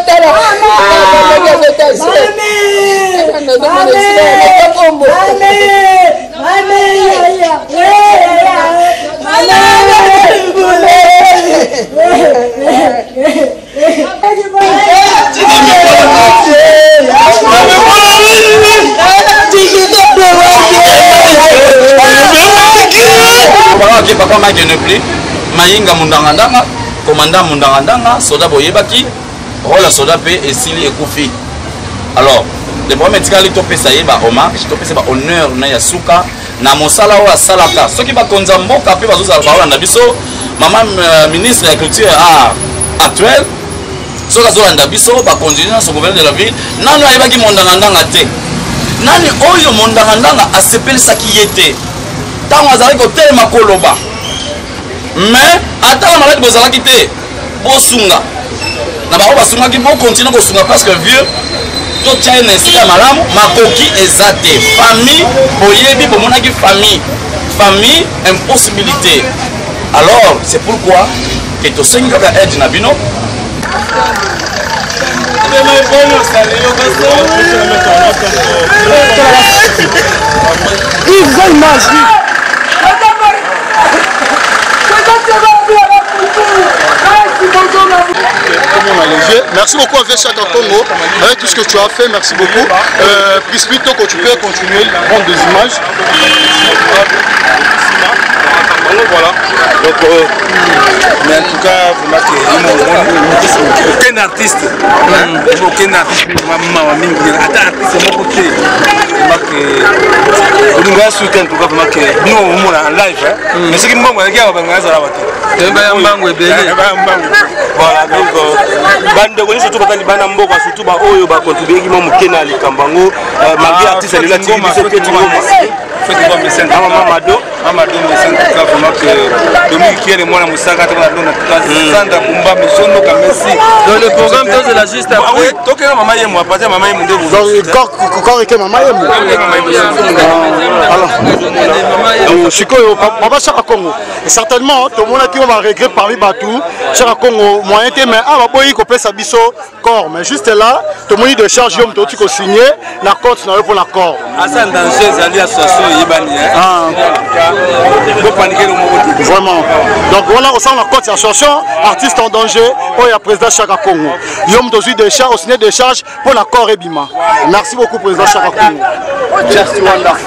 Tala Papa Mike ne plus Mayinga Mundangandanga commandant Mundangandanga soda boyebaki role ya soda mpe esili ekufi. Alors le problème etikali topesa ye ba hommage, topesa ba honneur na ya suka na mosala oyo asalaka. Soki bakonzi ya mboka mpe bazozala baolanda biso, mama ministre ya culture art actuelle, soki azolanda biso, bakonzi nyonso, gouverneur de la ville, nani ayebaki Mondangandanga te? Nani oyo Mondangandanga asepelisaki ye te ntango azalaki kotelema koloba? Mais ata na maladi bozalaki te, bosunga na bango, basungaki, bokontinue kosunga parce que vieux totya ye na esika ya malamu. Makoki eza te, famille boyebi, bomonaki famille, famille impossibilité. Alors c'est pourquoi ke tosengi kaka aide na bino. Yves, image. Merci beaucoup avec Chaka Congo, avec tout ce que tu as fait, merci beaucoup. Crispy Toko, tu peux continuer, prendre des images. Voilà. Donc, mais en tout cas, vraiment, aucun artiste, aucun artiste, maman, mingi, ata artiste moko te, vraiment que olingo ya suite, en tout cas, vraiment que nous, on en live, hein. Mais ce qui me manque, c'est qu'il y a un baya mbango ebele. Voilà, donc bandeko nyonso to batali bana mboka, surtout baoyo bacontribueki mwa moke na likambo yango, malgré artiste lelo atiki biso, Feti Ngoma, mama Mado, Mama Dondo, en tout cas, vraiment que Dominique Kiele, moi, la Moussaka, tout le monde, en tout cas, Sandra Bumba, Misono, Kamesi. Donc le programme, c'est la juste après. Ah oui, toke na mama yemo, après mama yemo nde. Donc corps eke mama yemo. Alors, sikoyo papa Chaka Congo, certainement tomonaki oyo baregret parmi bato Chaka Congo moyen te, mais awa baboyi kopesa biso corps, mais juste là tomoni de charge, yo moto oti kosigne na compte na yo mpona corps. Asa danger ezali association eyebani, bopanikelo moko te. Vraiment, donc wana osala na compte ya association artiste en danger oyo ya président Chaka Congo, yo moto ozwi décharge, osigne décharge mpona corps ebima. Merci beaucoup, président Chaka Congo. Just Wonderful.